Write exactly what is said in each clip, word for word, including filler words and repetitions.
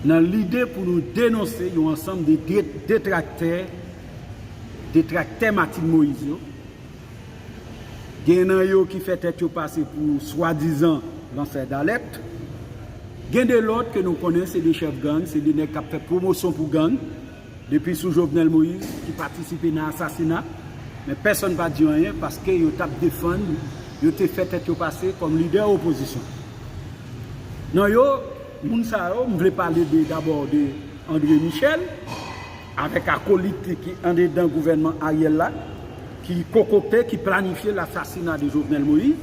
Nan lide pou nou denonse yon ansanm de de- detraktè, detraktè Martine Moïse yo, gen nan yo ki fè tèt yo pase pou swadizan lansè dalèt. Gen de lòt ke nou konnen se de chèf gang, se de nèg k ap fè pwomosyon pou gang, depi sou Jovenel Moïse ki patisipe nan asasina, men pèsonn pa di anyen paske yo t ap defann, yo te fè tèt yo pase kòm lidè opozisyon. Nan yo, moun sa yo, m vle pale de dabò de André Michel, avèk akolit ki andedan gouvènman Ariel la, ki kokokte, ki planifye lasasina de Jovenel Moïse.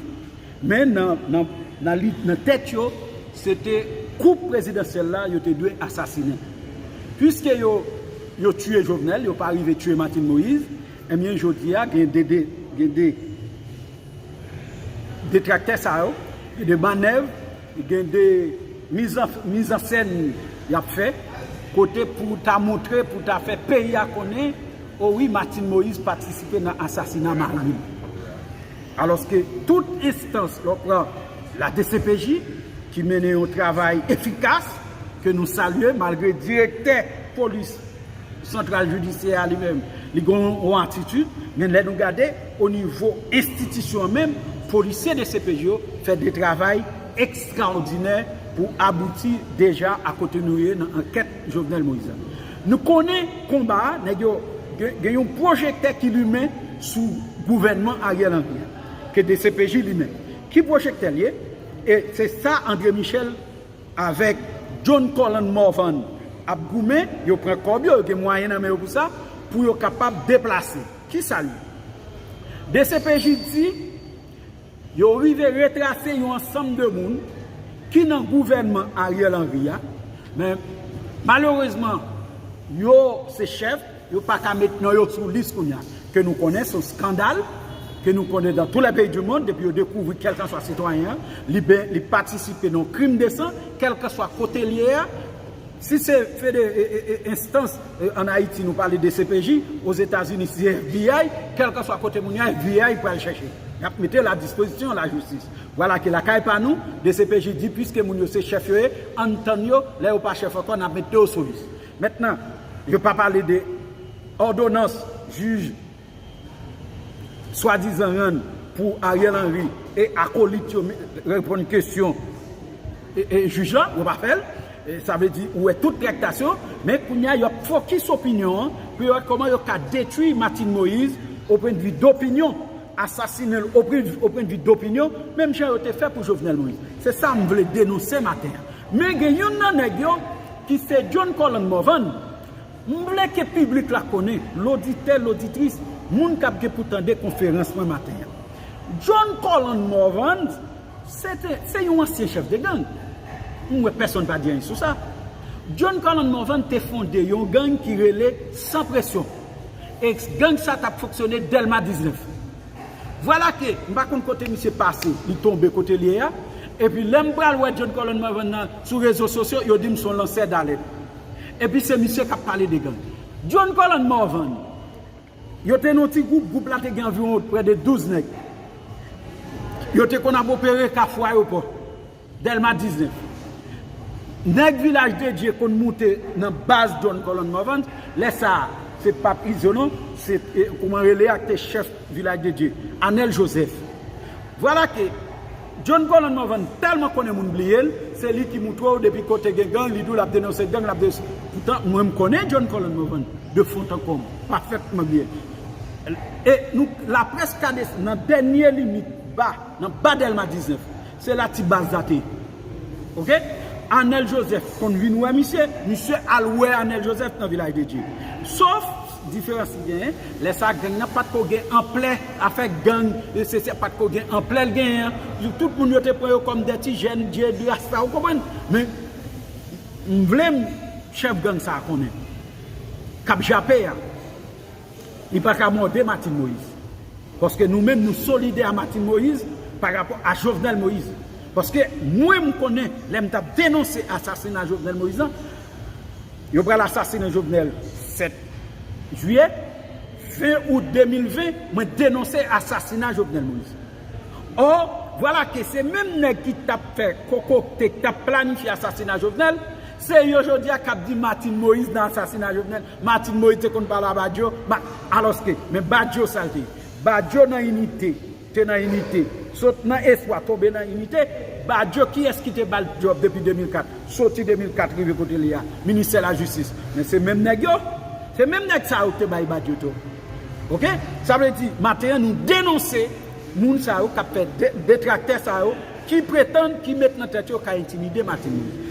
Men nan, nan, nan, li- nan tèt yo, se te koup prezidansyèl la yo te dwe asasinen. Piske yo, yo tiye Jovenel, yo pa rive tiye Martine Moïse, ebyen jodi a gen de, de, gen de detraktè sa yo, gen de manèv, gen de mizan, mizansèn y ap fè, kote pou ta montre, pou ta fè peyi a konnen, o wi, Martine Moïse patisipe nan asasina mari l. Alòske tout enstans, lè w pran la D C P J, ki mennen yon travay efikas, ke nou salye, malgre direktè polis santral jidisyè a li menm, li gen yon atitid, men lè nou gade, o nivo enstitisyon an menm, polisye D C P J yo fè de travay ekstraòdinè pou abouti deja a kote nou ye nan ankèt Jovenel Moïse la. Nou konnen konba a, nèg yo gen, gen yon pwojektè ki limen sou gouvènman Ariel Henry a, ke D C P J limen. Ki pwojektè l ye? E se sa André Michel avèk John Colland Morvan ap goumen, yo pran kòb yo, yo gen mwayen nan men yo pou sa, pou yo kapab deplase. Ki sa l ye? D C P J di, yo rive retrase yon ansanm de moun ki nan gouvènman Ariel Henry a, men malerezman, yo se chèf, yo pa ka met non yo sou lis kounye a. Ke nou konnen, se yon skandal, ke nou konnen dans tous les pays du monde, depi yo dekouvri kèlkanswa sitwayen an, li ben, li patisipe nan krim de san, kèlkanswa kote l ye a, si se fede, e, e, e, enstans, e, ann Ayiti, nou pale D C P J, Ozetazini, se F B I, kèlkanswa kote moun yo, F B I pral chèche. Y ap mete l a dispozisyon lajistis. Vwala ke lakay pa nou, D C P J di, piske moun yo se chèf yo ye, ann tann yo, lè yo pa chèf ankò, n ap mete yo sou lis. Mentnan, yo pa pale de òdonans jij swadizan rann pou Ariel Henry e akolit yo me- reponn kesyon e, e jij la, yo pa fè l. E sa vle di, ou wè tout traktasyon, men kounye a, y ap fokis opinyon an pou yo wè kòman yo ka detwi Martine Moïse o pwennvi dopinyon, asasinen l o pwennvi dopinyon, menm jan yo te fè pou Jovenel Moïse. Se sa m vle denonse maten an. Men gen youn nan nèg yo ki se John Colland Morvan. M vle ke piblik la konnen, loditè, loditris, moun k ap gen pou tande konferans mwen maten an. John Colland Morvan, se te, se yon ansyen chèf de gang. M wè pèsonn pa di anyen sou sa. John Colland Morvan te fonde yon gang ki rele San Presyon. E gang sa t ap fonksyone Dèlma diznèf. Vwala ke, m pa konn kote misye pase, li tonbe kote l ye a. Epi lè m pral wè John Colland Morvan nan sou rezo sosyo, yo di m se yon lansè dalèt. Epi se misye k ap pale de gang. John Colland Morvan, yo te nan yon ti gwoup, gwoup la te gen anviwon prè de douz nèg. Yo te konn ap opere Kafou Ayewopò, Dèlma diznèf. Nèg Vilaj de Dye konn moute nan baz John Colland Morvan, lè sa a, se pa Izo non, se, e, kouman rele a ki te chèf Vilaj de Dye, Anèl Jozèf. Vwala ke John Colland Morvan tèlman konnen moun bliye l, se li ki moutre w depi kote gen gang, li di w l ap denonse gang, l ap denonse. Poutan, mwen m konnen John Colland Morvan de fon an kòm, pafètman byen. E nou, laprès ka desann nan dènye limit ba, nan ba Dèlma diznèf. Se la ti baz la te ye. Oke? Anèl Jozèf konn vin wè misye, misye al wè Anèl Jozèf nan Vilaj de Dye. Sof, diferans ki genyen, lè sa gang nan pa t ko gen anplè, afè gang, e se, se pa t ko gen anplè l genyen an. Tout moun yo te pran yo kòm de ti jèn, dye, de rasta, ou konprann? Men, m vle m, chèf gang sa a konnen. K ap jape a. Li pa ka mòde Martine Moïse. Paske nou menm, nou solidè a Martine Moïse pa rapò a Jovenel Moïse. Paske mwen, m konnen, lè m t ap denonse asasina Jovenel Moïse lan, yo pral asasinen Jovenel sèt jiyè, ven out de mil ven, mwen denonse asasina Jovenel Moïse. Ò, vwala ke se menm nèg ki t ap fè kokokte, ki t ap planifye asasina Jovenel, Se yo jodi a k ap di Martine Moïse nan asasina Jovenel. Martine Moïse te konn pale a Badio. Alòske, men Badio sa l te ye. Badio nan inite, te nan inite. Sot nan espwa, tonbe nan inite. Badio, kiyès ki te ba l djòb depi de mil kat? Soti de mil kat rive kote l ye a, ministè lajistis. Men se menm nèg yo. Se menm nèg sa yo ki te bay Badio djòb. Oke? Sa vle di, maten an, nou denonse moun sa yo k ap fè de, detraktè sa yo, ki pretann, ki met nan tèt yo ka entimide Martine Moïse.